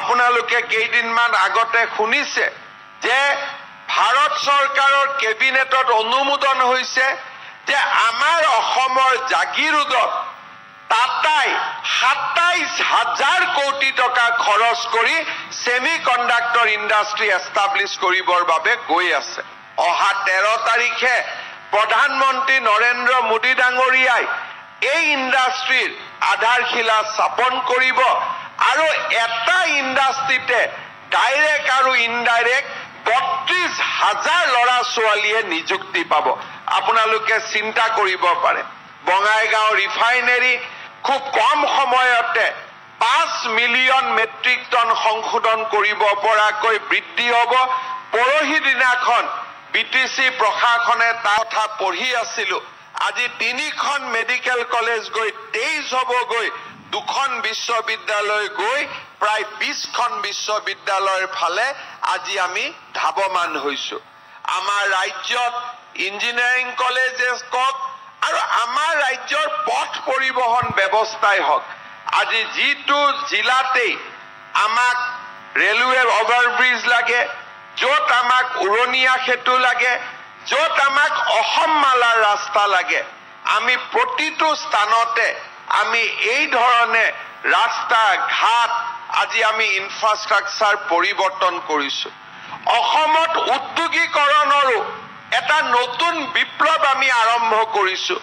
আপোনালোকে কেইদিনমান আগতে শুনিছে যে ভাৰত চৰকাৰৰ কেবিনেটত অনুমোদন হৈছে যে আমাৰ অসমৰ জাগিৰোডত টাটাই 27,000 কোটি টকা খৰচ কৰি ছেমি কণ্ডাক্টৰ ইণ্ডাষ্ট্ৰী এষ্টাব্লিছ কৰিবৰ বাবে গৈ আছে। অহা 13 তাৰিখে প্ৰধানমন্ত্ৰী নৰেন্দ্ৰ মোদী ডাঙৰীয়াই এই ইণ্ডাষ্ট্ৰীৰ আধাৰশিলা স্থাপন কৰিব আৰু এটা ইণ্ডাষ্ট্ৰীতে ডাইৰেক্ট আৰু ইনডাইৰেক্ট 32,000 ল'ৰা ছোৱালীয়ে নিযুক্তি পাব। আপোনালোকে চিন্তা কৰিব পাৰে, বঙাইগাঁও ৰিফাইনেৰী খুব কম সময়তে 5 মিলিয়ন মেট্ৰিক টন সংশোধন কৰিব পৰাকৈ বৃদ্ধি হ'ব। পৰহি দিনাখন বি টি চি প্ৰশাসনে তাৰ কথা পঢ়ি আছিলো, আজি 3খন মেডিকেল কলেজ গৈ 23 হ'বগৈ, 2খন বিশ্ববিদ্যালয় গৈ প্ৰায় 20খন বিশ্ববিদ্যালয়ৰ ফালে আজি আমি ধাৱমান হৈছো। আমাৰ ৰাজ্যত ইঞ্জিনিয়াৰিং কলেজেছ কওক আৰু আমাৰ ৰাজ্যৰ পথ পৰিবহণ ব্যৱস্থাই হওক, আজি যিটো জিলাতেই আমাক ৰেলৱে অভাৰব্ৰিজ লাগে, য'ত আমাক উৰণীয়া সেতু লাগে, য'ত আমাক অসম মালাৰ ৰাস্তা লাগে, আমি প্ৰতিটো স্থানতে আমি এই ধৰণে ৰাস্তা ঘাট আজি আমি ইনফ্ৰাষ্ট্ৰাকচাৰ পৰিৱৰ্তন কৰিছো। অসমত উদ্যোগীকৰণৰো এটা নতুন বিপ্লৱ আমি আৰম্ভ কৰিছো।